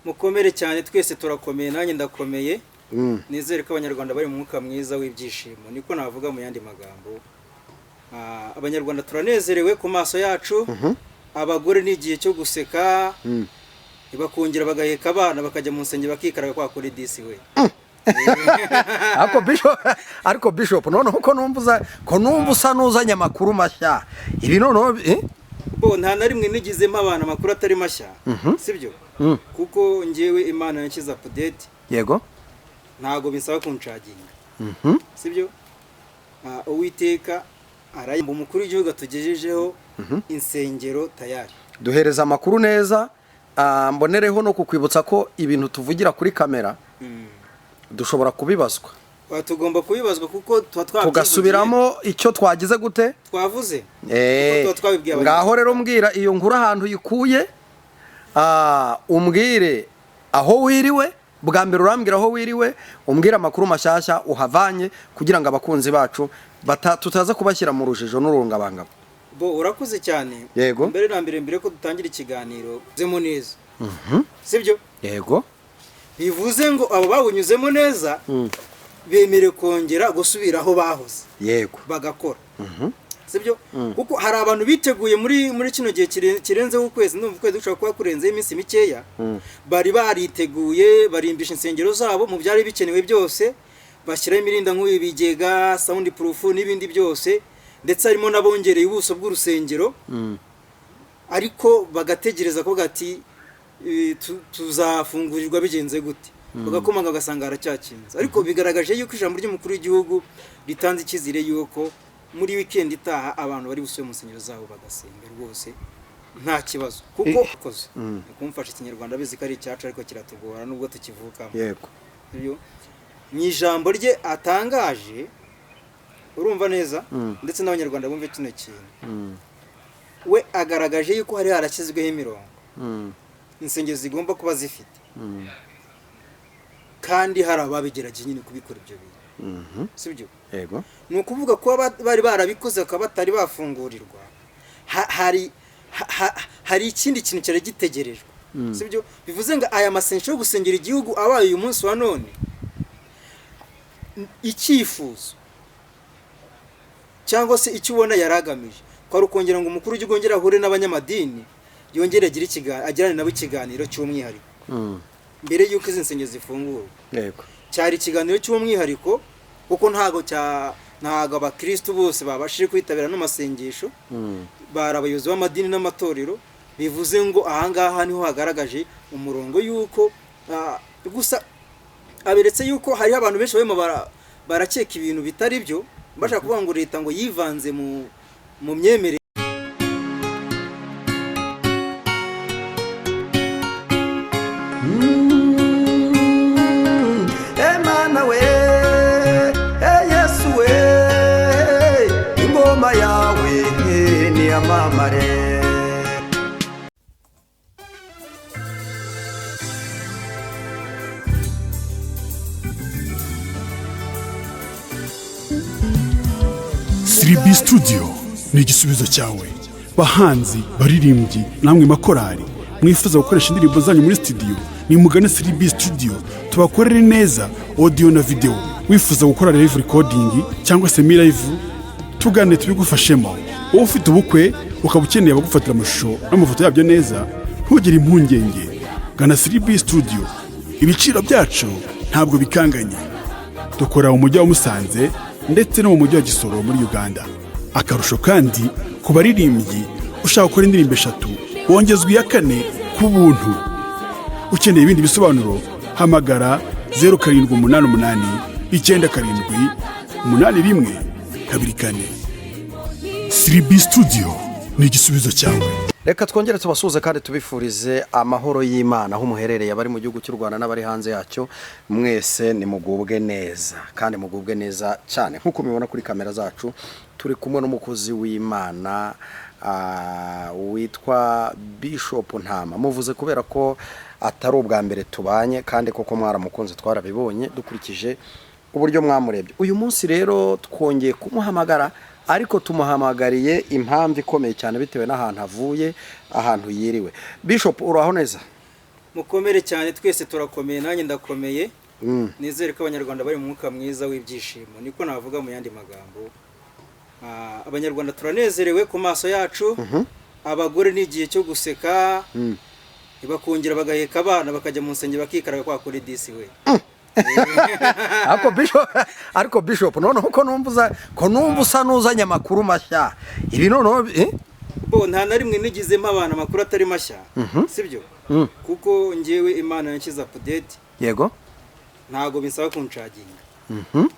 Mukomere cyane, twese turakomeye, nanjye ndakomeye. Nizere ko Abanyarwanda bari mu mwuka mwiza w'ibyishimo, niko navuga mu yandi magambo. Abanyarwanda turanezerewe ku maso yacu. Abagore ni igihe cyo guseka, bakongera bagaheka abana, bakajya mu nsengero, bakikaraga kwa kuri disi we. Ariko Bishop, noneho ko numva usa n'uzanye amakuru mashya, ibi noneho, eh? Bo nta na rimwe nigizemo abantu amakuru atari mashya, sibyo? Kuko njyewe Imana yanshyize update. Ntabwo bisaba kunshaginga, sibyo? Uwiteka arayimba, umukuru w'igihugu atugejejeho insengero tayari. Duhereza amakuru neza. Mbonereho no kukwibutsa ko ibintu tuvugira kuri kamera dushobora kubibazwa. Tugomba kubibazwa kuko tuba twabyivugiye. Tugasubiramo icyo twagize gute? Twavuze. Kuko tuba twabibwiye Abanyarwanda. Ngaho rero mbwira iyo nkuru ahantu uyikuye, umbwire aho wiriwe. Bwa mbere urambwira aho wiriwe, umbwire amakuru mashyashya uhavanye, kugira ngo abakunzi bacu tutaza kubashyira mu rujijo n'urungabangabo. Bo urakoze cyane. Yego. Mbere na mbere, mbere ko dutangira ikiganiro, zemo neza, sibyo? Yego. Bivuze ngo abo bawunyuzemo neza bemerewe kongera gusubira aho bahoze bagakora, sibyo? Kuko hari abantu biteguye muri kino gihe kirenzeho ukwezi, ndumva ukwezi gushobora kuba kurenzeho iminsi mikeya. Bari bariteguye, barimbisha insengero zabo mu byari bikenewe byose, bashyiraho imirinda nk'ubu, ibigega, sound proof n'ibindi byose, ndetse harimo n'abongereye ubuso bw'urusengero, ariko bagategereza kuvuga ati: "Tuzafungurirwa bigenze gute?" Bagakomanga bagasanga haracyakinze. Ariko bigaragaje yuko ijambo ry'umukuru w'igihugu ritanze icyizere yuko muri weekend itaha abantu bari busubire mu nsengero zabo bagasenga rwose nta kibazo, kuko koze kumfasha Ikinyarwanda bizi ko ari icyacu, ariko kiratugora nubwo tukivukamo. Sibyo? Mu ijambo rye atangaje, urumva neza, ndetse n'Abanyarwanda bumve kino kintu, we agaragaje yuko hari harashyizweho imirongo insengero zigomba kuba zifite, kandi hari ababigerageje nyine kubikora ibyo bintu, sibyo? Yego. Ni ukuvuga kuba bari barabikoze bakaba batari bafungurirwa, hari ikindi kintu cyari gitegerejwe, sibyo? Bivuze ngo aya masengesho yo gusengera igihugu abaye uyu munsi wa none, icyifuzo cyangwa se icyo ubona yari agamije kwari ukongera ngo umukuru w'igihugu yongere ahure n'abanyamadini, yongere agirane nabo ikiganiro cy'umwihariko mbere y'uko izi nsengero zifungurwa. Cyari ikiganiro cy'umwihariko kuko ntago abakristu bose babashije kwitabira n'amasengesho, bari abayobozi b'amadini n'amatorero. Bivuze ngo ahangaha niho hagaragaje umurongo y'uko gusa aberetse yuko hariho abantu benshi barimo barakeka ibintu bitari byo, bashaka kuvuga ngo leta ngo yivanze mu myemerere. Emana we, e Yesu we, ingoma yawe niyamamare. 3B Studio ni igisubizo cyawe. Bahanzi, baririmbyi namwe makorari mwifuza gukoresha indirimbo zanyu muri studio, nimugane 3B Studio tubakorere neza audio na video. Wifuza gukora live recording cyangwa semi live, tugane tubigufashemo. Wowe ufite ubukwe ukaba ukeneye abagufatira amashusho n'amafoto yabyo neza, ntugire impungenge, gana 3B Studio. Ibiciro byacu ntabwo bikanganye. Dukora mu mujyi wa Musanze ndetse no mu mujyi wa Gisoro muri Uganda. Akarusho kandi, ku baririmbyi ushaka gukora indirimbo eshatu wongezwa iya kane ku buntu. Ukeneye ibindi bisobanuro, hamagara 0788978124. 3B Studio ni igisubizo cyawe. Reka twongere tubasuhuze kandi tubifurize amahoro y'Imana aho muherereye, abari mu gihugu cy'u Rwanda n'abari hanze yacyo, mwese nimugubwe neza kandi mugubwe neza cyane. Nk'uko mubibona kuri kamera zacu, turi kumwe n'umukozi w'Imana witwa Bishop Ntama. Muvuze kubera ko atari ubwa mbere tubanye, kandi koko mwaramukunze, twarabibonye dukurikije uburyo mwamurebye. Uyu munsi rero twongeye kumuhamagara, ariko tumuhamagariye impamvu ikomeye cyane bitewe n'ahantu avuye, ahantu yiriwe. Bishop, uraho neza? Mukomere cyane, twese turakomeye, nanjye ndakomeye. Nizere ko Abanyarwanda bari mu mwuka mwiza w'ibyishimo, niko navuga mu yandi magambo. Abanyarwanda turanezerewe ku maso yacu. Abagore ni igihe cyo guseka, bakongera bagaheka abana, bakajya mu nsengero, bakikaraga kwa kuri disi we. Ariko Bishop, noneho ko numva usa n'uzanye amakuru mashya, ibi noneho, eh? Bo, nta na rimwe nigizemo abana amakuru atari mashya, sibyo? Kuko ngewe Imana yanshyize update. Ntabwo binsaba kunshaginga,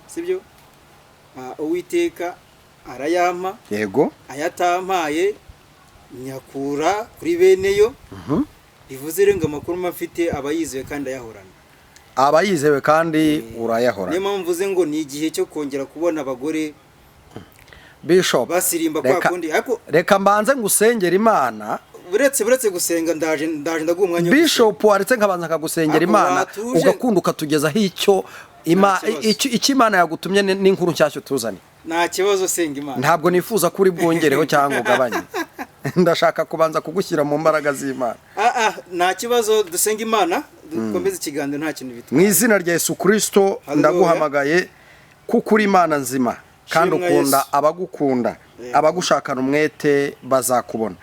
sibyo? Uwiteka arayampa. Ayatampaye nyakura kuri beneyo. Bivuze rero ngo amakuru mba mfite aba yizewe kandi ayahorana. Aba yizewe kandi urayahora. Niyo mpamvu mvuze ngo ni igihe cyo kongera kubona abagore Bishop, basirimba kwa kundi, ariko reka mbanze ngusengera Imana. Buretse gusenga, ndaje ndaguha umwanya wo gusenga. Bishop, waretse nkabanza nkagusengera Ariko Imana, watuje. ugakunda ukatugezaho icyo Nta kibazo. icyo Imana yagutumye n'inkuru nshyashya utuzaniye. Nta kibazo, senga Imana. Ntabwo nifuza ko uri bwongereho cyangwa ugabanye, ndashaka kubanza kugushyira mu mbaraga z'Imana. Nta kibazo, dusenga Imana, dukomeze ikiganiro, nta kintu Mu bitwaye. izina rya Yesu Kirisito, Haleluya. ndaguhamagaye kuko uri Imana nzima kandi Shimwa ukunda Yesu. abagukunda. Abagushakana umwete bazakubona.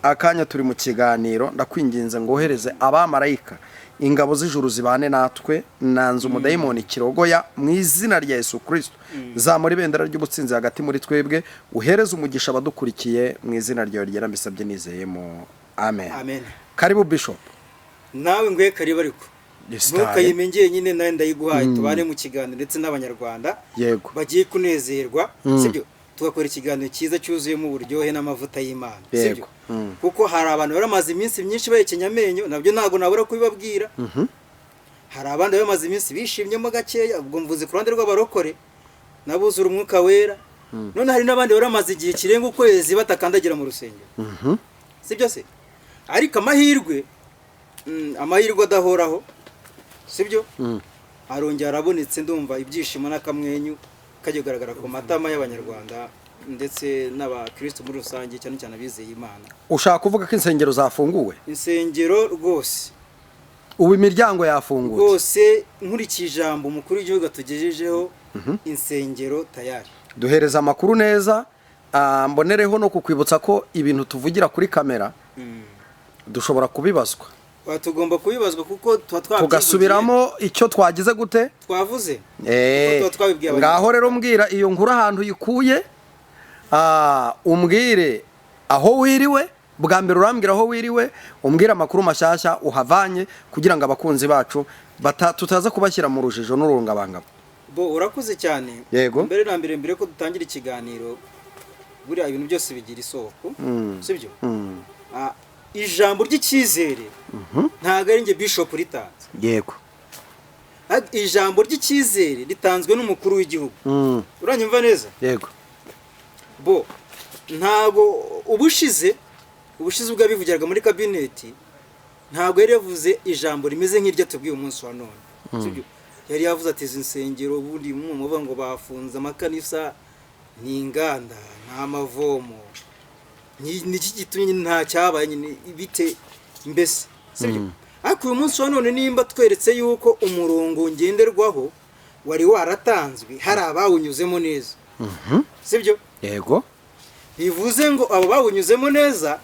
Akanya turi mu kiganiro, ndakwinginze ngo wohereze abamarayika, ingabo z'ijuru zibane natwe. Nanze umudayimoni kirogoya mu izina rya Yesu Kirisito. Zamura ibendera ry'ubutsinzi hagati muri twebwe, uhereze umugisha abadukurikiye mu izina ryawe ryera, mbisabye nizeyemo, amen. Amen. Karibu, Bishop. Nawe nguhe karibu, ariko Yes, ntukayime njyenyine, nawe ndayiguhaye, tubane mu kiganiro ndetse n'Abanyarwanda bagiye kunezerwa, sibyo? Tugakora ikiganiro cyiza cyuzuyemo uburyohe n'amavuta y'Imana, sibyo? Kuko hari abantu bari bamaze iminsi myinshi bahekenya amenyo, nabyo ntabwo nabura kubibabwira. Hari abandi bari bamaze iminsi bishimyemo gakeya, ubwo mvuze ku ruhande rw'abarokore n'abuzura Umwuka Wera. None hari n'abandi bari bamaze igihe kirenga ukwezi batakandagira mu rusengero, sibyo se? Ariko amahirwe adahoraho, sibyo? Arongera arabonetse. Ndumva ibyishimo n'akamwenyu kajya kugaragara ku matama y'Abanyarwanda ndetse n'abakristo muri rusange, cyane cyane abizeye Imana. Ushaka kuvuga ko insengero zafunguwe? Insengero rwose. Ubu imiryango yafungutse? Rwose, nkurikije ijambo umukuru w'igihugu atugejejeho, insengero tayari. Duhereza amakuru neza. Mbonereho no kukwibutsa ko ibintu tuvugira kuri kamera dushobora kubibazwa. Tugomba kubibazwa kuko tuba twabyivugiye. Tugasubiramo icyo twagize gute? Twavuze. Kuko tuba twabibwiye Abanyarwanda. Ngaho rero mbwira iyo nkuru ahantu uyikuye, umbwire aho wiriwe. Bwa mbere urambwira aho wiriwe, umbwire amakuru mashyashya uhavanye, kugira ngo abakunzi bacu tutaza kubashyira mu rujijo n'urungabangabo. Bo, urakoze cyane. Mbere na mbere, mbere ko dutangira ikiganiro, buriya ibintu byose bigira isoko, sibyo? Ijambo ry'icyizere ntabwo ari njye Bishop ritanze. Ijambo ry'icyizere ritanzwe n'umukuru w'igihugu. Uranyumva neza? Yego. Bo, ntabwo ubushize ubwo yabivugiraga muri kabineti, ntabwo yari yavuze ijambo rimeze nk'iryo tubwiye umunsi wa none, sibyo? Yari yavuze ati izi nsengero ubundi muvuga ngo bafunze amakanisa, ni inganda, nta mavomo, ni iki gitumye nyine nta cyabaye nyine, bite mbese, sibyo? Ariko uyu munsi wa none, nimba tweretse yuko umurongo ngenderwaho wari waratanzwe, hari abawunyuzemo neza, sibyo? Yego. Bivuze ngo abo bawunyuzemo neza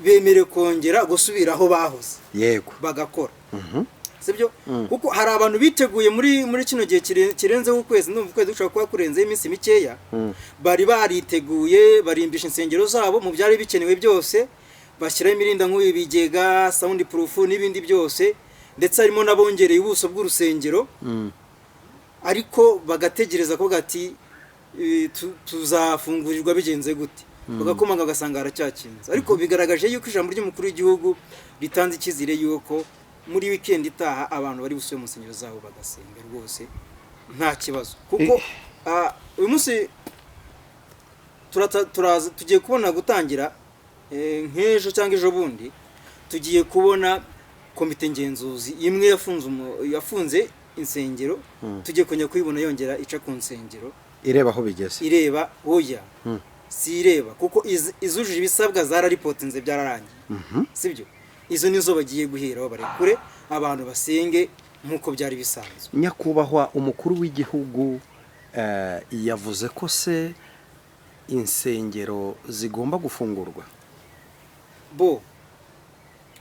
bemerewe kongera gusubira aho bahoze bagakora, sibyo? Kuko hari abantu biteguye muri kino gihe kirenzeho ukwezi, ndumva ukwezi gushobora kuba kurenzeho iminsi mikeya. Bari bariteguye, barimbisha insengero zabo mu byari bikenewe byose, bashyiraho imirinda nk'ubu, ibigega, sound proof n'ibindi byose, ndetse harimo n'abongereye ubuso bw'urusengero, ariko bagategereza ko ati "Tuzafungurirwa bigenze gute?" Bagakomanga bagasanga haracyakinze. Ariko bigaragaje yuko ijambo ry'umukuru w'igihugu ritanze icyizere yuko muri weekend itaha abantu bari busubire mu nsengero zabo bagasenga rwose nta kibazo. Kuko uyu munsi turaza, tugiye kubona gutangira nk'ejo cyangwa ejo bundi, tugiye kubona komite ngenzuzi imwe yafunze insengero, tugiye kongera kuyibona yongera ica ku nsengero. Ireba aho bigeze. Ireba, oya, si ireba, kuko izujuje ibisabwa zararipotinze, byararangiye, sibyo? Izo nizo bagiye guheraho, barekure abantu basenge nk'uko byari bisanzwe. Nyakubahwa umukuru w'igihugu yavuze ko se insengero zigomba gufungurwa? Bo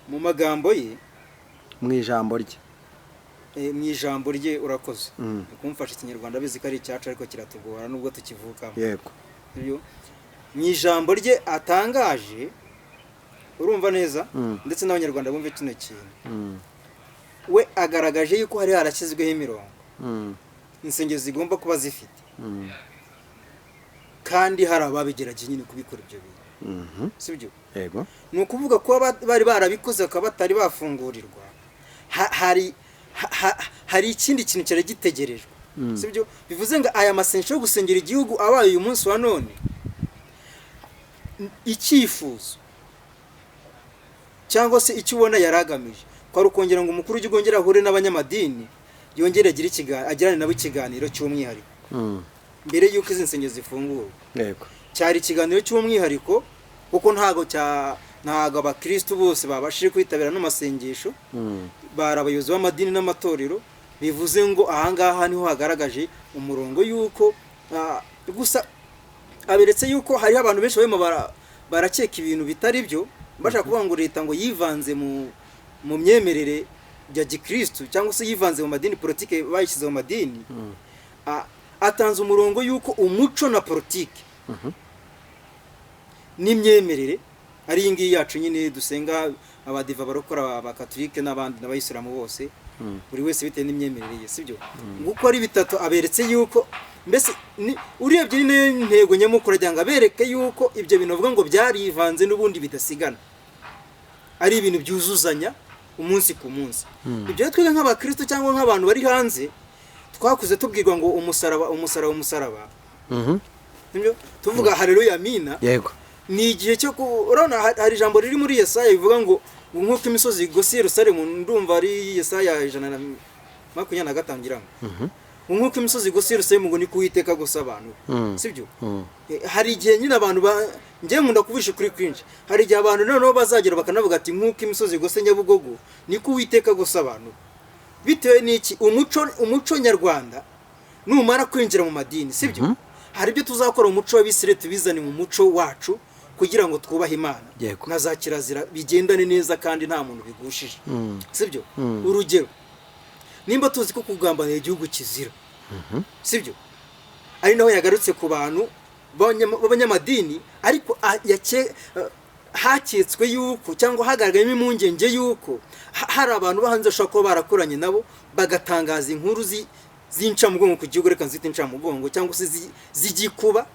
mu magambo ye, mu ijambo rye. Mu ijambo rye, urakoze kumfasha Ikinyarwanda, abizi ko ari icyacu ariko kiratugora nubwo tukivukamo. Sibyo? Mu ijambo rye atangaje, urumva neza, ndetse n'Abanyarwanda bumve kino kintu, we agaragaje yuko hari harashyizweho imirongo insengero zigomba kuba zifite, kandi hari ababigerageje nyine kubikora ibyo bintu, sibyo? Yego. Ni ukuvuga kuba bari barabikoze bakaba batari bafungurirwa, hari ikindi kintu cyari gitegerejwe, sibyo? Bivuze ngo aya masengesho yo gusengera igihugu abaye uyu munsi wa none, icyifuzo cyangwa se icyo ubona yari agamije kwari ukongera ngo umukuru w'igihugu yongere ahure n'abanyamadini, yongere agirane nabo ikiganiro cy'umwihariko mbere y'uko izi nsengero zifungurwa. Cyari ikiganiro cy'umwihariko kuko ntago abakristu bose babashije kwitabira n'amasengesho, bari abayobozi b'amadini n'amatorero. Bivuze ngo ahangaha niho hagaragaje umurongo y'uko gusa aberetse yuko hariho abantu benshi barimo barakeka ibintu bitari byo, bashaka kuvuga ngo leta ngo yivanze mu myemerere ya gikristu cyangwa se yivanze mu madini, politike bayishyize mu madini. Atanze umurongo y'uko umuco na politike n'imyemerere ari iyi ngiyi yacu nyine dusenga, abadiva, barokora, abakatolike n'abandi n'abayisilamu bose, buri wese bitewe n'imyemerere ye, sibyo? Nguko ari bitatu, aberetse yuko mbese urebye ni nayo ntego nyamukuru, agira ngo abereke yuko ibyo bintu bavuga ngo byarivanze n'ubundi bidasigana, ari ibintu byuzuzanya umunsi ku munsi. Ibyo rero twebwe nk'abakristo cyangwa nk'abantu bari hanze twakuze tubwirwa ngo umusaraba, umusaraba, umusaraba, nibyo tuvuga, haleluya, amina. Ni igihe cyo ku urabona hari ijambo riri muri Yesaya rivuga ngo nk'uko imisozi igose Yerusalemu, ndumva ari Yesaya 125 ngira ngo nk'uko imisozi igose Yerusalemu ngo niko Uwiteka gusa abantu, sibyo? Hari igihe nyine abantu ba njye nkunda kuvugisha ukuri kwinshi, hari igihe abantu noneho bazagera bakanavuga ati nk'uko imisozi igose Nyabugogo niko Uwiteka gusa abantu, bitewe n'iki? Umuco nyarwanda numara kwinjira mu madini, sibyo, hari ibyo tuzakora mu muco w'Abisirayeli tubizane mu muco wacu kugira ngo twubahe Imana na za kirazira bigendane neza kandi nta muntu bigushije, sibyo? Urugero, nimba tuzi ko kugambanira igihugu kizira, sibyo, ari naho yagarutse ku bantu b'abanyamadini, ariko haketswe yuko cyangwa hagaragayemo impungenge yuko hari abantu bo hanze bashobora kuba barakoranye nabo bagatangaza inkuru z'incamugongo ku gihugu, reka nzite incamugongo cyangwa se z'igikuba.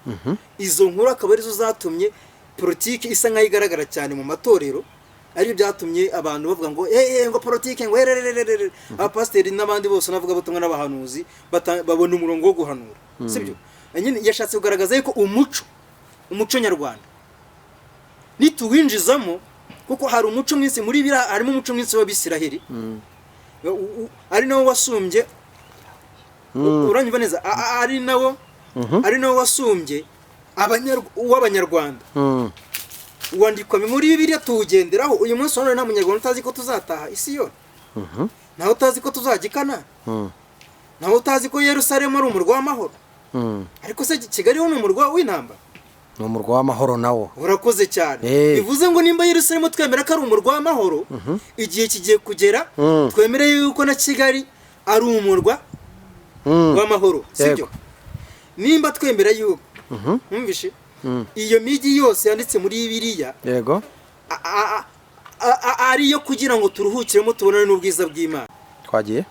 Izo nkuru akaba arizo zatumye politiki isa nkaho igaragara cyane mu matorero, aribyo byatumye abantu bavuga ngo ngo politiki ngo ererererere, abapasiteri n'abandi bose n'abavugabutumwa n'abahanuzi babona umurongo wo guhanura, sibyo? Nyine yashatse kugaragaza yuko umuco nyarwanda nituwinjizamo, kuko hari umuco mwinshi muri biriya, harimo umuco mwinshi w'Abisiraheli, ari nawo wasumbye, uranyumva neza? Ari nawo wasumbye uw'Abanyarwanda, wandikwa muri Bibiliya, tuwugenderaho uyu munsi wa none. Nta munyarwanda utazi ko tuzataha i Siyoni, ntawe utazi ko tuzajya i Kanani, ntawe utazi ko Yerusalemu ari umurwa w'amahoro. Ariko se Kigali ho ni umurwa w'intambara? Ni umurwa w'amahoro nawo. Urakoze cyane. Bivuze ngo nimba Yerusalemu twemera ko ari umurwa w'amahoro, igihe kigiye kugera twemere yuko na Kigali ari umurwa w'amahoro, sibyo? Yego. Nimba twemera yuko, mwumvishe, iyo mijyi yose yanditse muri Bibiliya ari iyo kugira ngo turuhukiremo, tubonane n'ubwiza bw'Imana. Twagiye.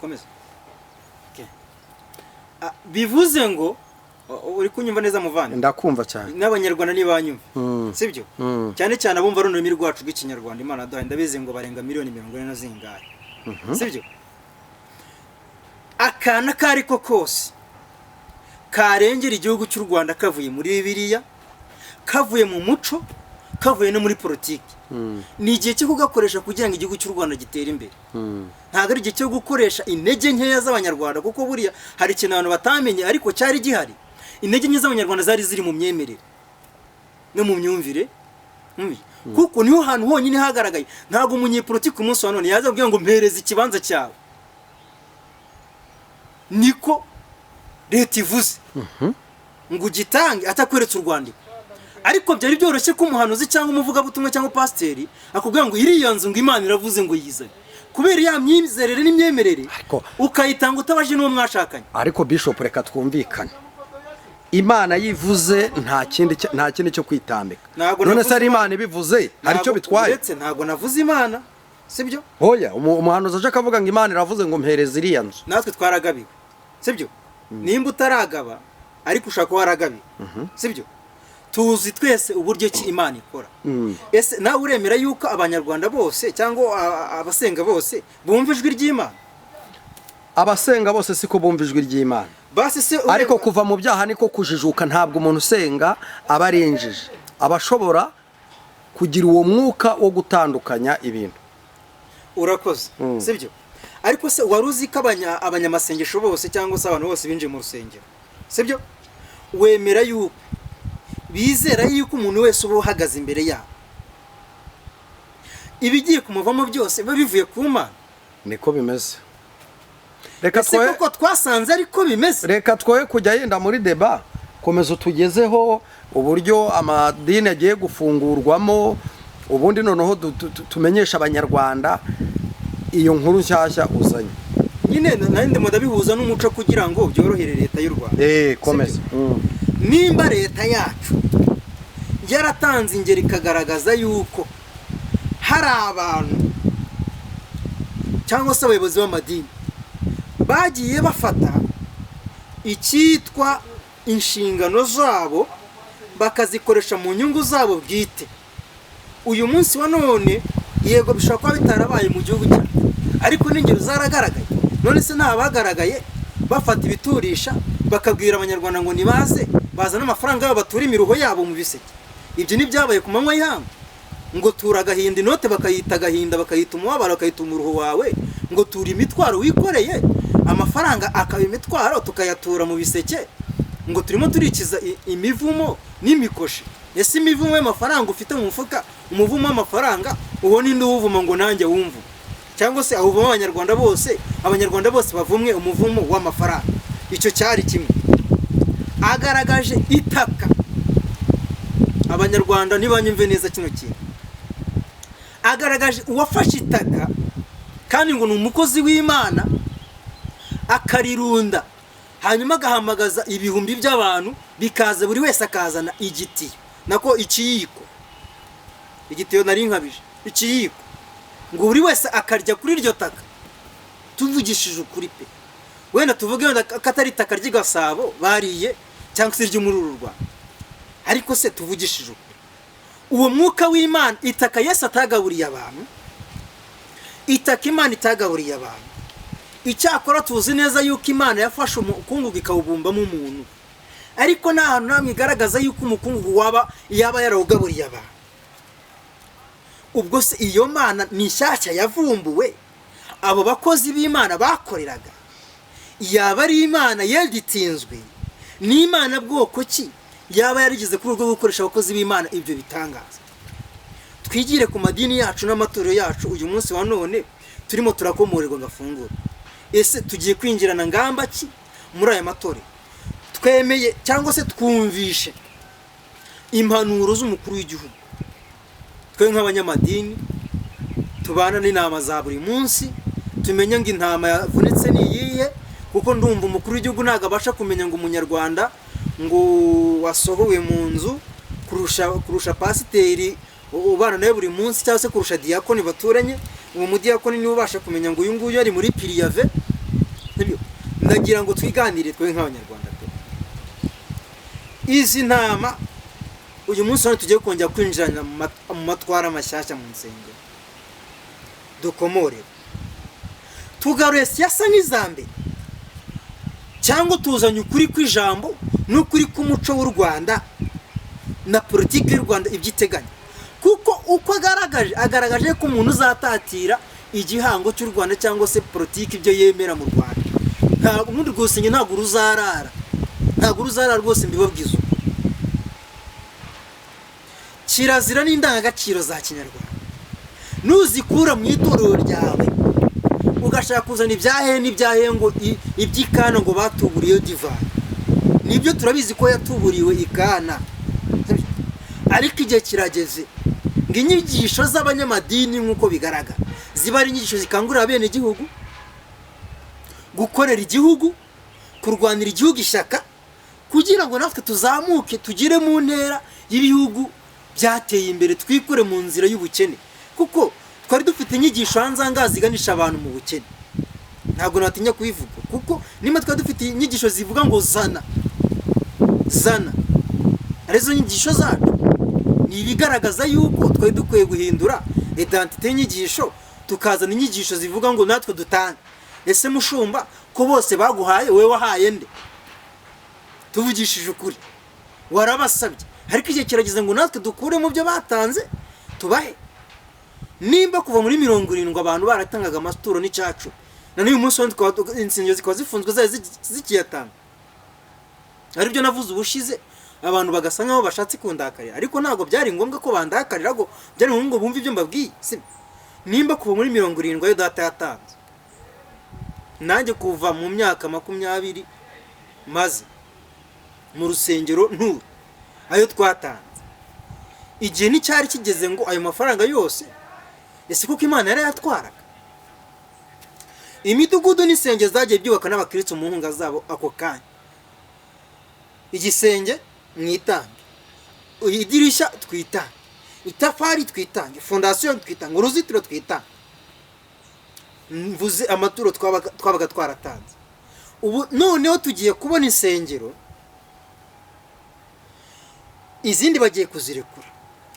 Komeza. Okay. Bivuze ngo uri kunyumva neza muvandi? Ndakumva cyane. N'Abanyarwanda ntibanyumva, sibyo? Mm. Cyane cyane abumva runo rurimi rwacu rw'Ikinyarwanda Imana yaduhaye, ndabizi ngo barenga miliyoni 40 na zingahe, sibyo? Akana ako ari ko kose karengera igihugu cy'u Rwanda kavuye muri Bibiliya, kavuye mu muco, kavuye no muri politiki, ni igihe cyo kugakoresha kugira ngo igihugu cy'u Rwanda gitere imbere. Ntabwo ari igihe cyo gukoresha intege nkeya z'Abanyarwanda, kuko buriya hari ikintu abantu batamenye ariko cyari gihari: intege nke z'Abanyarwanda zari ziri mu myemerere no mu myumvire. Kuko niho hantu honyine hagaragaye. Ntabwo umunyepolitiki umunsi wa none yaza kubwira ngo mpereze ikibanza cyawe, niko leta ivuze, ngo ugitange atakweretse urwandiko. Ariko byari byoroshye ko umuhanuzi cyangwa umuvugabutumwa cyangwa pasiteri akubwira ngo iriya nzu, ngo Imana iravuze ngo yizane, kubera ya myizerere n'imyemerere, ukayitanga utabajije n'uwo mwashakanye. Ariko Bishop, reka twumvikane, Imana yivuze nta kindi cyo kwitambika. Ntabwo None navuze se ari Imana ibivuze, hari icyo Ntabwo- bitwaye? Uretse, ntabwo navuze Imana, sibyo? Hoya, umuhanuzi aje akavuga ngo Imana iravuze ngo mpereze iriya nzu. Natwe twaragabiwe, sibyo? Nimba utaragaba ariko ushobora kuba waragabiwe, sibyo? Tuzi twese uburyo ki Imana ikora. Ese nawe uremera yuko Abanyarwanda bose cyangwa abasenga bose bumva ijwi ry'Imana? Abasenga bose siko bumva ijwi ry'Imana. Basi se Ariko kuva mu byaha niko kujijuka. Ntabwo umuntu usenga aba ari injiji, aba ashobora kugira uwo mwuka wo gutandukanya ibintu. Urakoze. Sibyo? Ariko se wari uzi ko abanyamasengesho bose cyangwa se abantu bose binjiye mu rusengero, sibyo, wemera yuko bizera yuko umuntu wese uba uhagaze imbere yabo, ibigiye kumuvamo byose biba bivuye ku Mana? Niko bimeze. Reka Ese twoye koko twasanze ariko bimeze? Reka twoye kujya yenda muri débat. Komeza utugezeho uburyo amadini agiye gufungurwamo, ubundi noneho tumenyeshe Abanyarwanda iyo nkuru nshyashya uzanye. Nyine nari ndimo ndabihuza n'umuco kugira ngo byorohere leta y'u Rwanda. Komeza. Nimba leta yacu yaratanze ingero ikagaragaza yuko hari abantu cyangwa se abayobozi b'amadini bagiye bafata icyitwa inshingano zabo bakazikoresha mu nyungu zabo bwite, uyu munsi wa none yego bishobora kuba bitarabaye mu gihugu cyacu, ariko n'ingero zaragaragaye. None se nta bagaragaye bafata ibiturisha bakabwira Abanyarwanda ngo nibaze bazane amafaranga yabo bature imiruho yabo mu biseke? Ibyo ntibyabaye ku manywa y'ihangu, ngo tura agahinda, inote bakayita agahinda, bakayita umubabaro, bakayita umuruho wawe, ngo tura imitwaro wikoreye, amafaranga akaba imitwaro, tukayatura mu biseke ngo turimo turikiza imivumo n'imikoshi? Ese imivumo y'amafaranga ufite mu mufuka, umuvumo w'amafaranga uwo ninde uwuvuma ngo nanjye wumve, cyangwa se awuvuma Abanyarwanda bose, Abanyarwanda bose bavumwe umuvumo w'amafaranga? Icyo cyari kimwe. Agaragaje itaka, Abanyarwanda ntibanyumve neza kino kintu, agaragaje uwafashe itaka kandi ngo ni umukozi w'Imana, akarirunda, hanyuma agahamagaza ibihumbi by'abantu bikaza, buri wese akazana igitiyo, nako ikiyiko, igitiyo nari nkabije, ikiyiko, ngo buri wese akarya kuri iryo taka. Tuvugishije ukuri pe, wenda tuvuge wenda ko atari itaka ry'i Gasabo bariye cyangwa se iryo muri uru Rwanda, ariko se tuvugishije ukuri, uwo mwuka w'Imana, itaka Yesu atagaburiye abantu, itaka Imana itagaburiye abantu? Icyakora tuzi neza yuko Imana yafashe umukungugu ikawubumbamo umuntu, ariko nta hantu namwe igaragaza yuko umukungugu waba yaba yarawugaburiye abantu. Ubwo se iyo Mana ni nshyashya yavumbuwe abo bakozi b'Imana bakoreraga? Yaba ari Imana yeditinzwe? Ni Imana bwoko ki yaba yarigeze kuri urwo gukoresha abakozi b'Imana ibyo bitangaza? Twigire ku madini yacu n'amatorero yacu. Uyu munsi wa none turimo turakomorerwa agafunguro. Ese tugiye kwinjirana ngamba ki muri aya matorero? Twemeye cyangwa se twumvishe impanuro z'umukuru w'igihugu. Twe nk'abanyamadini tubana n'intama za buri munsi, tumenye ngo intama yavunitse ni iyihe, kuko ndumva umukuru w'igihugu ntabwo abasha kumenya ngo Umunyarwanda ngo wasohowe mu nzu kurusha pasiteri ubana nawe buri munsi, cyangwa se kurusha diyakoni baturanye. Uwo mudiyakoni niwe ubasha kumenya ngo uyu nguyu ari muri préavis. Nibyo ndagira ngo twiganire twe nk'Abanyarwanda pe. Izi ntama uyu munsi hano tugiye kongera kwinjirana mu matwara mashyashya mu nsengero, dukomorere, tugaruye siyasa nk'iza mbere, cyangwa tuzanye ukuri kw'ijambo n'ukuri k'umuco w'u Rwanda na politiki y'u Rwanda ibyo iteganya? Kuko uko agaragaje ko umuntu uzatatira igihango cy'u Rwanda cyangwa se politiki ibyo yemera mu Rwanda, ntabwo ubundi rwose njye ntabwo ruzarara, ntabwo ruzarara rwose, mbibabwiza uko. Kirazira n'indangagaciro za kinyarwanda nuzikura mu itorero ryawe, ugashaka kuzana ibyahe n'ibyahe, ngo iby'ikana, ngo batuburiye divayi. Nibyo, turabizi ko yatuburiwe ikana, ariko igihe kirageze ngo inyigisho z'abanyamadini, nk'uko bigaragara, ziba ari inyigisho zikangurira abenegihugu gukorera igihugu, kurwanira igihugu ishyaka, kugira ngo natwe tuzamuke tugere mu ntera y'ibihugu byateye imbere, twikure mu nzira y'ubukene, kuko twari dufite inyigisho hanze aha ngaha ziganisha abantu mu bukene. Ntabwo natinya kubivuga, kuko niba twari dufite inyigisho zivuga ngo zana zana, arizo nyigisho zacu, ni ibigaragaza yuko twari dukwiye guhindura identité y'inyigisho, tukazana inyigisho zivuga ngo natwe dutange. Ese mushumba, ko bose baguhaye, wowe wahaye nde? Tuvugishije ukuri, warabasabye, ariko igihe kirageze ngo natwe dukure mu byo batanze tubahe. Nimba kuva muri 70 abantu baratangaga amaturo n'icyacu, na n'uyu munsi insengero zikaba zifunzwe zari zikiyatanga, aribyo navuze ubushize, abantu bagasa nkaho bashatse kundakarira, ariko ntabwo byari ngombwa ko bandakarira, ngo byari ngombwa ngo bumve ibyo mbabwiye. Si nimba kuva muri 70 ayo data yatanze, nanjye kuva mu myaka 20 maze mu rusengero nturu, ayo twatanze, igihe nticyari kigeze ngo ayo mafaranga yose, ese kuko Imana yarayatwaraga? Imidugudu n'insengero zagiye byubaka n'abakristo mu nkunga zabo ako kanya, igisenge mwitange, idirishya twitange, itafari twitange, fondasiyo twitange, uruzitiro twitange, mvuze amaturo twabaga twaratanze. Ubu noneho tugiye kubona insengero izindi bagiye kuzirekura,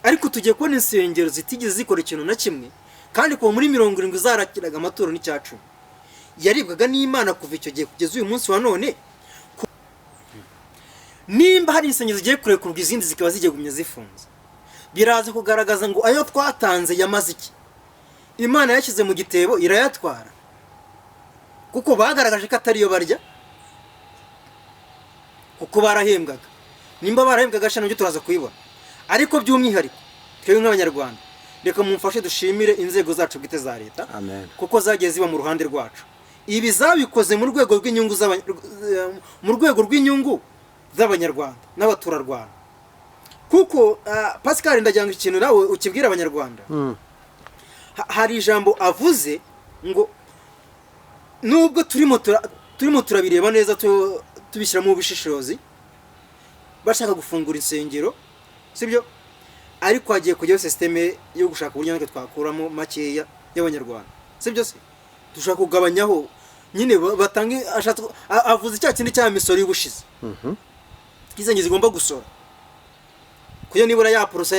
ariko tugiye kubona insengero zitigeze zikora ikintu na kimwe, kandi kuva muri 70 zarakiraga amaturo n'icyacumi yaribwaga n'Imana kuva icyo gihe kugeza uyu munsi wa none. Nimba hari insengero zigiye kurekurwa, izindi zikaba zigiye gumya zifunze, biraza kugaragaza ngo ayo twatanze yamaze iki? Imana yashyize mu gitebo irayatwara, kuko bagaragaje ko atariyo barya, kuko barahembwaga. Nimba barahembwaga sha, nabyo turaza kubibona. Ariko by'umwihariko twebwe nk'Abanyarwanda, reka mumfashe dushimire inzego zacu bwite za leta, Amen. kuko zagiye ziba mu ruhande rwacu. Ibi zabikoze mu rwego rw'inyungu z'Abanyarwanda n'abaturarwanda, kuko Pascal, ndagira ngo ikintu nawe ukibwira Abanyarwanda. Hari ijambo avuze ngo nubwo turimo turabireba neza, tubishyiramo ubushishozi, bashaka gufungura insengero, sibyo? Ariko hagiye kujyaho système yo gushaka uburyo natwe twakuramo makeya y'Abanyarwanda, sibyo se? Dushaka kugabanyaho nyine, batange, avuze cya kindi cya misoro y'ubushize, izenge zigomba gusora kuyo nibura ya porosa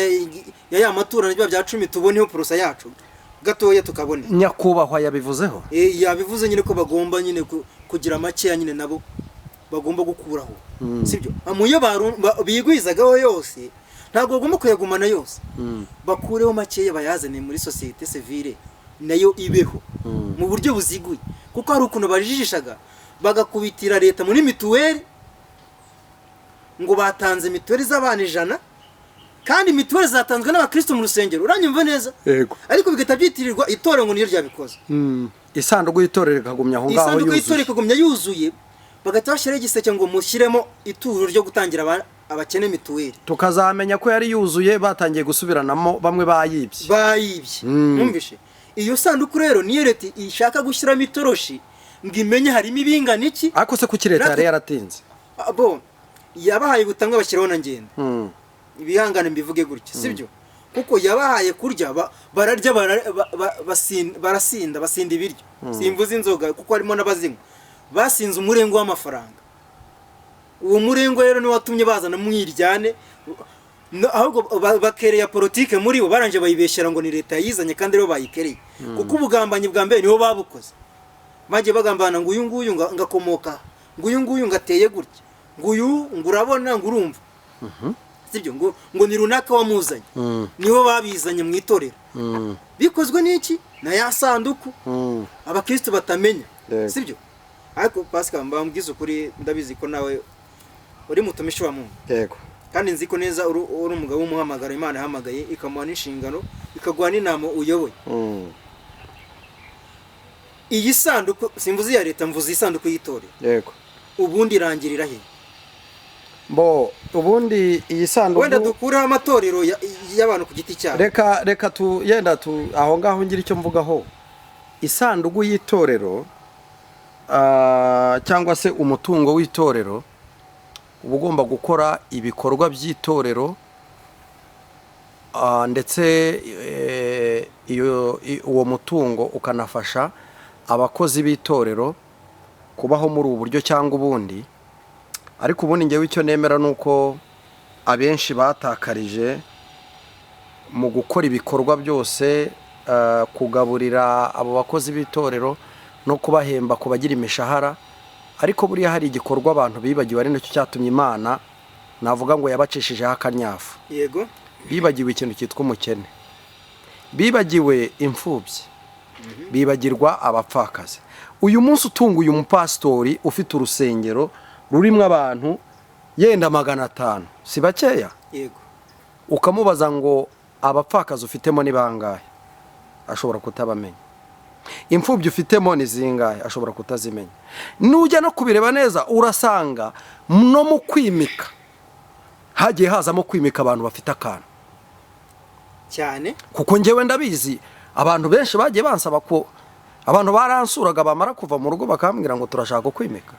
ya matura na bya 10, tuboneho porosa yacu gatoya tukabone. Nyakubahwa yabivuzeho. Yabivuze nyine ko bagomba nyine kugira makeya nyine nabo bagomba gukuraho, sibyo? Muyo bigwizagaho yose ntabwo bagomba kuyagumana yose, bakureho makeya bayazane muri société civile nayo ibeho mu buryo buziguye, kuko hari ukuntu bajijishaga bagakubitira leta muri mituweli ngo batanze mituweli z'abana 100, kandi mituweli zatanzwe n'abakristo mu rusengero. Uranyumva neza? Yego. Ariko bigahita byitirirwa itorero ngo niyo ryabikoze. Isanduku y'itorero ikagumya aho ngaho Isanduku y'itorero yuzuye. ikagumya yuzuye, bagahita bashyiraho igiseke ngo mushyiremo ituro ryo gutangira abakene mituweli. Tukazamenya ko yari yuzuye batangiye gusubiranamo, bamwe bayibye. Bayibye. Mwumvishe, iyo sanduku rero niyo leta ishaka gushyiramo itoroshi ngo imenye harimo ibingana iki. Ariko se kuki leta yari yaratinze? Bo yabahaye butangwa, bashyiraho na ngenda. Ibihangane mbivuge gutya, sibyo? Kuko yabahaye kurya, bararya, barasinda, basinda ibiryo, simvuze inzoga kuko harimo n'abazinywa, basinze umurengo w'amafaranga. Uwo murengo rero niwo watumye bazana mwiryane. Ahubwo bakereya politike muri bo, barangije bayibeshyera ngo ni leta yayizanye, kandi rero bayikereye, kuko ubugambanyi bwa mbere nibo babukoze. Bagiye bagambana ngo uyu nguyu ngakomoka, ngo uyu nguyu ngateye gutya, ngo uyu ngo urabona, ngo urumva, sibyo? Ngo ni runaka wamuzanye. Nibo babizanye mu itorero. Bikozwe n'iki? Na ya sanduku abakristo batamenya. Sibyo? Ariko Pascal, mbambwiza ukuri, ndabizi ko nawe uri mutumishi wa Mungu. Yego. Kandi nzi ko neza uri umugabo w'umuhamagaro Imana yahamagaye, ikamuha n'inshingano, ikaguha n'inama uyoboye. Iyi sanduku, simvuze iya leta, mvuze isanduku y'itorero. Ubundi irangirira he? Bo, ubundi iyi sanduku Wenda dukureho amatorero y'abantu ku giti cyabo. Reka tu yenda tu aho ngaho ngira icyo mvugaho. Isanduku y'itorero, cyangwa se umutungo w'itorero, uba ugomba gukora ibikorwa by'itorero, ndetse uwo mutungo ukanafasha abakozi b'itorero kubaho muri ubu buryo cyangwa ubundi. Ariko ubundi ngewe icyo nemera ni uko abenshi batakarije mu gukora ibikorwa byose, kugaburira abo bakozi b'itorero no kubahemba, ku bagira imishahara. Ariko buriya hari igikorwa abantu bibagiwe, ari nacyo cyatumye Imana navuga ngo yabacishijeho akanyafu. Bibagiwe ikintu cyitwa umukene, bibagiwe imfubyi, bibagirwa abapfakazi. Uyu munsi utunguye umupasitori ufite urusengero rurimo abantu yenda 500, si bakeya? Ukamubaza ngo abapfakazi ufitemo ni bangahe, ashobora kutabamenya. Imfubyi ufitemo ni zingahe, ashobora kutazimenya. Nujya no kubireba neza, urasanga no mu kwimika hagiye hazamo kwimika abantu bafite akantu. Cyane. Kuko njyewe ndabizi, abantu benshi bagiye bansaba ko, abantu baransuraga, bamara kuva mu rugo bakambwira ngo turashaka kwimika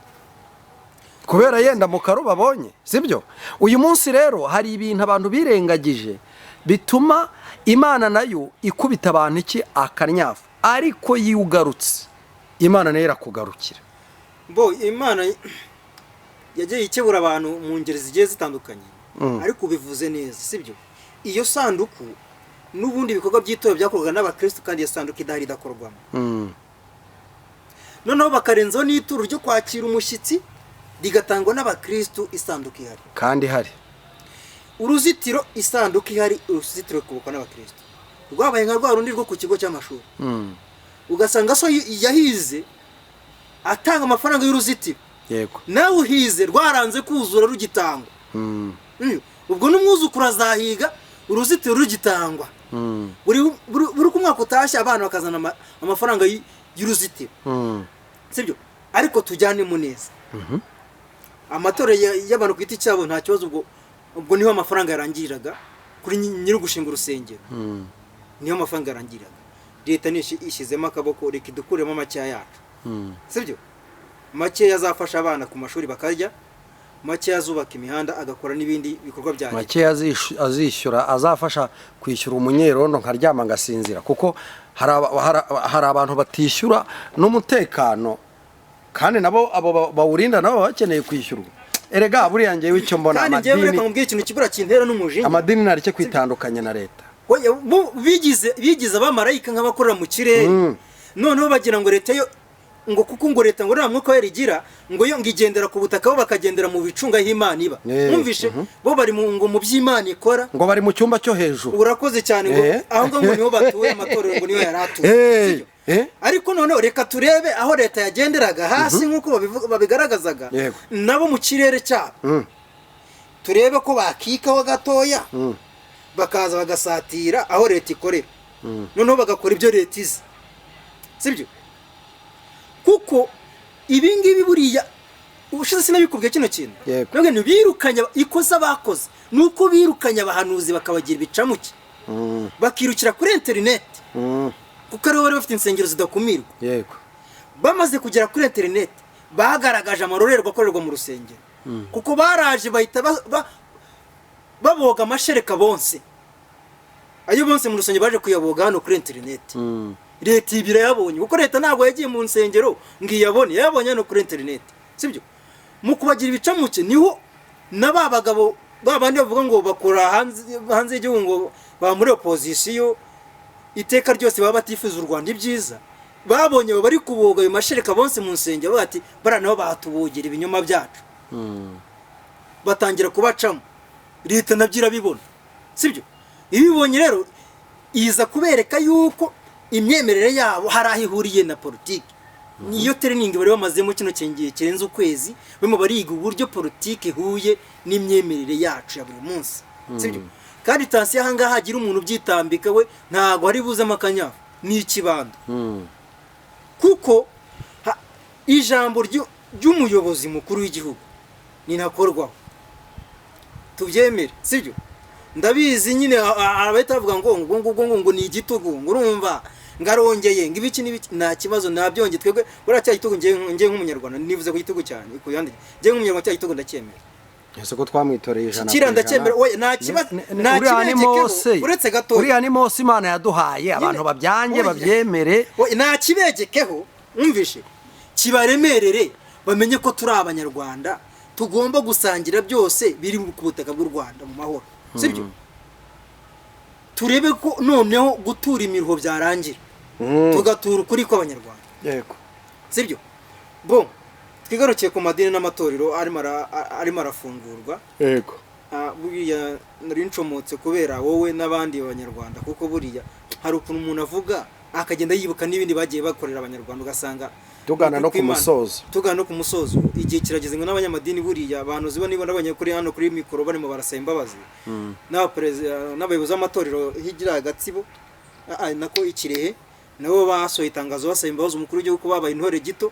kubera yenda mu karo babonye, sibyo? Uyu munsi rero hari ibintu abantu birengagije bituma Imana nayo ikubita abantu iki akanyafu. Ariko iyo ugarutse, Imana nayo irakugarukira. Bo, Imana yagiye ikebura abantu mu ngeri zigiye zitandukanye. Ariko ubivuze neza, sibyo? Iyo sanduku n'ubundi ibikorwa by'itorero byakorwaga n'abakristo, kandi iyo sanduku idahari idakorwamo. Noneho bakarenzaho n'ituro ryo kwakira umushyitsi rigatangwa n'abakristo, isanduku ihari. Kandi hari. Uruzitiro, isanduku ihari, uruzitiro rukubakwa n'abakristo. Rwabaye nka rwa rundi rwo ku kigo cy'amashuri. Ugasanga so yahize atanga amafaranga y'uruzitiro. Nawe uhize rwaranze kuzura rugitangwa. Ubwo n'umwuzukuru azahiga uruzitiro rugitangwa. Buri uko umwaka utashye, abana bakazana amafaranga y'uruzitiro. Sibyo? Ariko tujyanemo neza, amatora y'abantu ku giti cyabo nta kibazo. Ubwo niho amafaranga yarangiriraga kuri nyiri gushinga urusengero. Niho amafaranga yarangiriraga. Leta niyo ishyizemo akaboko, reka idukuremo makeya yacu. Sibyo? Makeya azafasha abana ku mashuri bakarya, makeya azubaka imihanda, agakora n'ibindi bikorwa bya leta. Makeya azishyura, azafasha kwishyura umunyerondo nkaryama ngasinzira, kuko hari abantu batishyura n'umutekano, kandi nabo abo bawurinda nabo baba bakeneye kwishyurwa. Erega buriya ngewe icyo mbona, Kandi njyewe reka amadini nkubwire ikintu kibura kintera n'umujinya. Amadini ntareke kwitandukanya na leta. Oya, bo bigize abamarayika nk'abakorera mu kirere. Noneho bagira ngo leta yo ngo kuko ngo leta ngo nta mwuka wera igira, ngo yo ngo igendera ku butaka, bo bakagendera mu bicu ngo aho Imana iba. Mwumvishe, bo bari mu ngo mu by'Imana ikora. Ngo bari mu cyumba cyo hejuru. Urakoze cyane. Ngo aho ngaho ngo niho batuye, amatorero ngo niho yari atuye. Sibyo? Ariko noneho reka turebe aho leta yagenderaga hasi nk'uko babigaragazaga, nabo mu kirere cyabo. Turebe ko bakikaho gatoya, bakaza bagasatira aho leta ikorera, noneho bagakora ibyo leta izi, sibyo? Kuko ibi ngibi buriya ubushize sinabikubwiye kino kintu? Yego. Nabwo birukanye, ikosa bakoze ni uko birukanye abahanuzi bakabagira ibicamuke, bakirukira kuri interineti, kuko aribo bari bafite insengero zidakumirwa. Bamaze kugera kuri interineti, bagaragaje amarorerwa akorerwa mu rusengero, kuko baraje bahita baboga amashereka bonse, ayo bonse mu rusengero baje kuyaboga hano kuri interineti. Leta ibi irayabonye, kuko leta ntabwo yagiye mu nsengero ngo iyabone, yayabonye hano kuri interineti, sibyo? Mu kubagira ibicamuke niho na ba bagabo ba bandi bavuga ngo bakora hanze y'igihugu, ngo baba muri opozisiyo iteka ryose, baba batifuza u Rwanda ibyiza, babonye abo bari kuboga ayo mashereka bonse mu nsengero, bavuga ati bariya nabo batubogera ibinyoma byacu. Batangira kubacamo. Leta nabyo irabibona, sibyo? Ibibonye rero iza kubereka yuko imyemerere yabo hari aho ihuriye na politiki. Niyo training bari bamazemo kino gihe kirenze ukwezi, barimo bariga uburyo politiki ihuye n'imyemerere yacu ya buri munsi, sibyo? Kandi tansiyo aha ngaha, hagira umuntu ubyitambika we, ntabwo hari buzemo akanyafu n'ikibando, kuko ijambo ry'umuyobozi mukuru w'igihugu nintakorwaho, tubyemere, sibyo? Ndabizi nyine, abahita bavuga ngo ni igitugu, ngo urumva ngarongeye, ngo ibiki n'ibiki. Nta kibazo, nabyongeye. Twebwe buriya cya gitugu, ngiye nk'umunyarwanda, nivuze ku gitugu cyane ku yandi, ngiye nk'umunyarwanda, cya gitugu ndacyemera. Ese ko twamwitoreye ijana Kiriya ku ndacyemera. ijana? Oya, nta kibazo, nta Uriya ni kibegekeho, Mose. uretse gatoya. Uriya ni Mose Imana yaduhaye, abantu babyange, Oya. babyemere. Oya, nta kibegekeho, mwumvishe kibaremerere, bamenye ko turi abanyarwanda, tugomba gusangira byose biri ku butaka bw'u Rwanda mu mahoro, sibyo? Turebe ko noneho gutura imiruho byarangira, tugatura ukuri kw'abanyarwanda, sibyo? Bo twigarukiye ku madini n'amatorero arimo arafungurwa. Buriya nari ncomotse kubera wowe n'abandi banyarwanda, kuko buriya hari ukuntu umuntu avuga akagenda yibuka n'ibindi bagiye bakorera abanyarwanda, ugasanga Tugana no ku Kw'Imana. musozo. Tugana no ku musozo. Igihe kirageze ngo n'abanyamadini, buriya abantu ziba niba nabonye kuri hano kuri mikoro barimo barasaba imbabazi, n'abaperezida n'abayobozi b'amatorero higira Gatsibo, nako ikirehe, nabo basohoye itangazo basaba imbabazi umukuru w'igihugu ko babaye intore gito.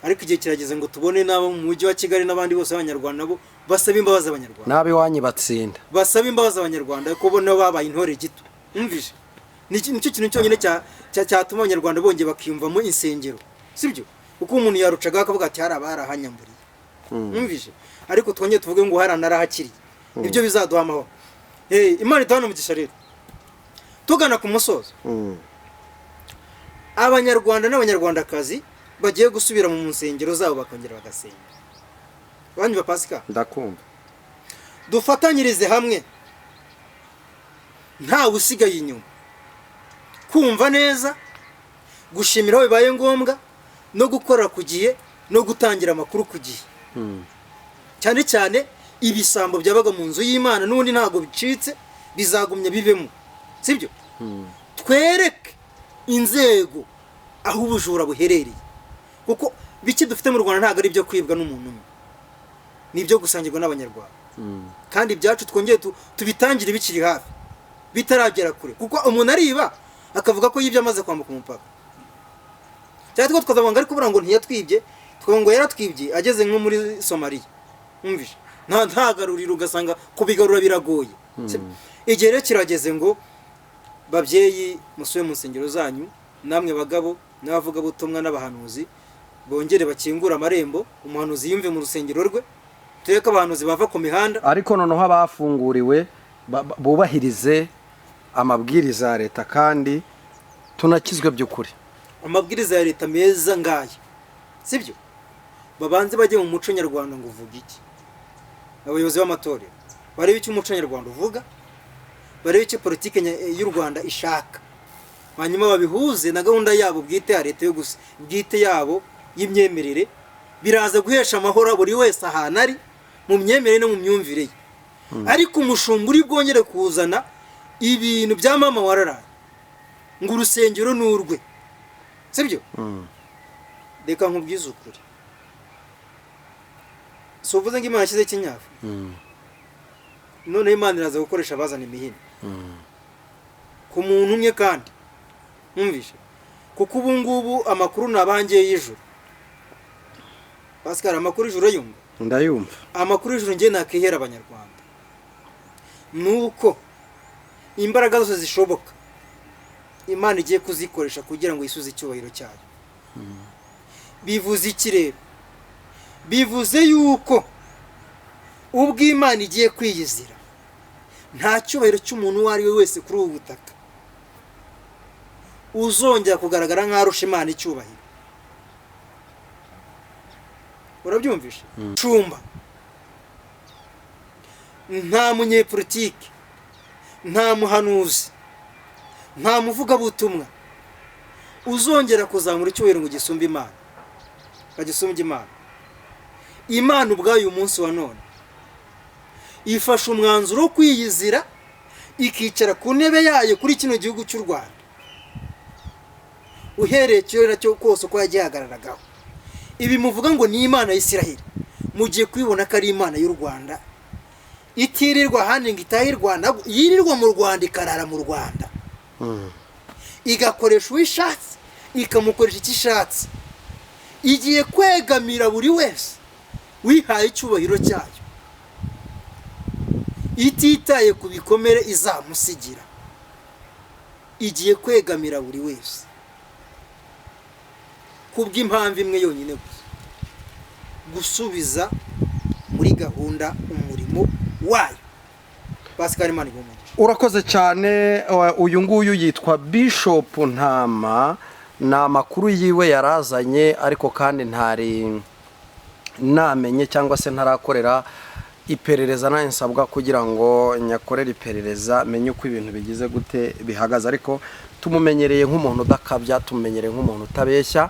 Ariko igihe kirageze ngo tubone n'abo mu mujyi wa Kigali n'abandi bose b'abanyarwanda nabo basaba imbabazi abanyarwanda. N'ab'iwanyu batsinda. Basaba imbabazi abanyarwanda ko bo nabo babaye intore gito. Umvise, nicyo kintu cyonyine cyatuma abanyarwanda bongeye bakiyumvamo insengero, sibyo? Kuko umuntu yarucaga akavuga ati hari abarahanyamburiye. Umvise, ariko twongeye tuvuge ngo hari narahakiriye, nibyo bizaduha amahoro. Imana iduhane umugisha. Rero tugana ku musozo, abanyarwanda n'abanyarwandakazi bagiye gusubira mu nsengero zabo bakongera bagasenga, banyumva, Pasika? Ndakumva. Dufatanyirize hamwe, ntawe usigaye inyuma, kumva neza, gushimira aho bibaye ngombwa, no gukora ku gihe, no gutangira amakuru ku gihe, cyane cyane ibisambo byabaga mu nzu y'Imana. N'ubundi ntabwo bicitse, bizagumya bibemo, sibyo? Twereke inzego aho ubujura buherereye, kuko bike dufite mu Rwanda ntabwo ari ibyo kwibwa n'umuntu umwe, ni ibyo gusangirwa n'abanyarwanda. Kandi ibyacu twongere tubitangire bikiri hafi, bitaragera kure, kuko umuntu ariba akavuga ko yibye amaze kwambuka umupaka, cyangwa twe tukavuga ngo ariko buriya ngo ntiyatwibye, tukavuga ngo yaratwibye ageze nko muri Somaliya. Mwumvishe, ntagaruriro, ugasanga kubigarura biragoye. Igihe rero kirageze ngo babyeyi musube mu nsengero zanyu, namwe bagabo n'abavugabutumwa n'abahanuzi bongere bakingure amarembo, umuhanuzi yumve mu rusengero rwe, turebe ko abahanuzi bava ku mihanda. Ariko noneho abafunguriwe bubahirize amabwiriza ya leta, kandi tunakizwe by'ukuri. Amabwiriza ya leta meza ngaya, sibyo? Babanze bajye mu muco nyarwanda ngo uvuga iki. Abayobozi b'amatorero barebe icyo umuco nyarwanda uvuga, barebe icyo politiki y'u Rwanda ishaka, hanyuma babihuze na gahunda yabo bwite ya leta yo gusa bwite yabo y'imyemerere. Biraza guhesha amahoro buri wese ahantu ari mu myemerere no mu myumvire ye. Ariko umushumba uri bwongere kuzana ibintu bya mama wararaye ngo urusengero ni urwe, sibyo? Reka nkubwize ukuri, si uvuze ngo Imana yashyizeho ikinyafu, noneho Imana iraza gukoresha abazana imihini ku muntu umwe. Kandi mwumvishe, kuko ubu ngubu amakuru ni abangiye y'ijuru. Pascal, amakuru y'ijuru yumva? Ndayumva. Amakuru y'ijuru ngiye nakihera abanyarwanda ni uko imbaraga zose zishoboka Imana igiye kuzikoresha kugira ngo yisuze icyubahiro cyayo. Bivuze iki rero? Bivuze yuko ubwo Imana igiye kwiyizira, nta cyubahiro cy'umuntu uwo ari we wese kuri ubu butaka uzongera kugaragara nk'aho arusha Imana icyubahiro. Urabyumvishe cumba? Nta munyepolitike, nta muhanuzi, nta muvugabutumwa uzongera kuzamura icyubahiro ngo gisumbe Imana, bagisumbye Imana. Imana ubwayo uyu munsi wa none ifashe umwanzuro wo kwiyizira, ikicara ku ntebe yayo kuri kino gihugu cy'u Rwanda. Uhereye kera cyo kose uko yagihagararagaho. Ibi muvuga ngo ni Imana y'Isiraheli, mugiye kubibona ko ari Imana y'u Rwanda, itirirwa ahandi ngo itahe i Rwanda, yirirwa mu Rwanda, ikarara mu Rwanda, igakoresha uwo ishatse, ikamukoresha icyo ishatse. Igiye kwegamira buri wese wihaye icyubahiro cyayo, ititaye ku bikomere izamusigira. Igiye kwegamira buri wese kubw'impamvu imwe yonyine gusa: gusubiza muri gahunda umurimo wayo. Pascal, Imana iguhe umugisha. Urakoze cyane. Uyu nguyu yitwa Bishop Ntama. Ni amakuru yiwe yarazanye, ariko kandi ntari namenye cyangwa se ntarakorera iperereza nawe nsabwa kugira ngo nyakorere iperereza, menye uko ibintu bigize gute bihagaze. Ariko tumumenyereye nk'umuntu udakabya, tumumenyereye nk'umuntu utabeshya.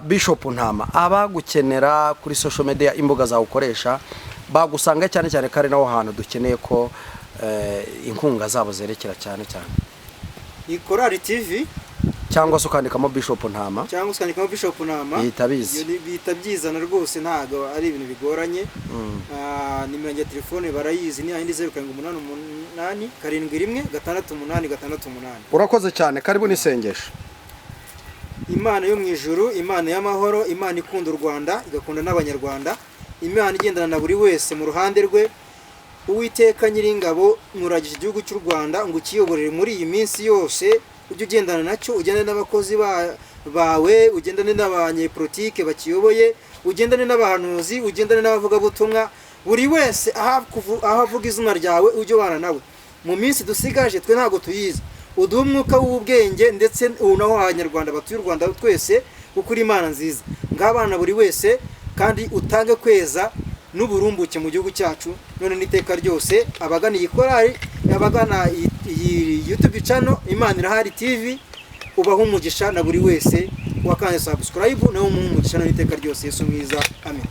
Bishop Ntama, abagukenera kuri social media, imbuga zawe ukoresha, bagusanga cyane cyane ko ari naho hantu dukeneye ko inkunga zabo zerekera cyane cyane? Iyi Korali TV. Cyangwa se ukandikamo Bishop Ntama. Cyangwa ukandikamo Bishop Ntama. Bihita biza. Iyo bihita byizana rwose, ntabwo ari ibintu bigoranye. Nimero yanjye ya telefone barayizi, ni yindi: 0788716888. Urakoze cyane, karibu n'isengesho. Imana yo mu ijuru, Imana y'amahoro, Imana ikunda u Rwanda igakunda n'Abanyarwanda, Imana igendana na buri wese mu ruhande rwe, Uwiteka Nyiringabo, nkuragije igihugu cy'u Rwanda ngo ukiyoborere muri iyi minsi yose. Ujye ugendana nacyo, ugendane n'abakozi bawe, ugendane n'abanyepolitike bakiyoboye, ugendane n'abahanuzi, ugendane n'abavugabutumwa. Buri wese aho avuga izina ryawe, ujye ubana nawe mu minsi dusigaje. Twe ntabwo tuyizi. Uduhe umwuka w'ubwenge, ndetse ubu naho Abanyarwanda batuye u Rwanda twese, kuko uri Imana nziza. Ngabana buri wese, kandi utange kweza n'uburumbuke mu gihugu cyacu none n'iteka ryose. Abagana iyi korali, abagana iyi YouTube channel Imana Irahari TV, ubaho umugisha, na buri wese wakanze subscribe nawe umuhe umugisha none n'iteka ryose. Yesu mwiza, amen.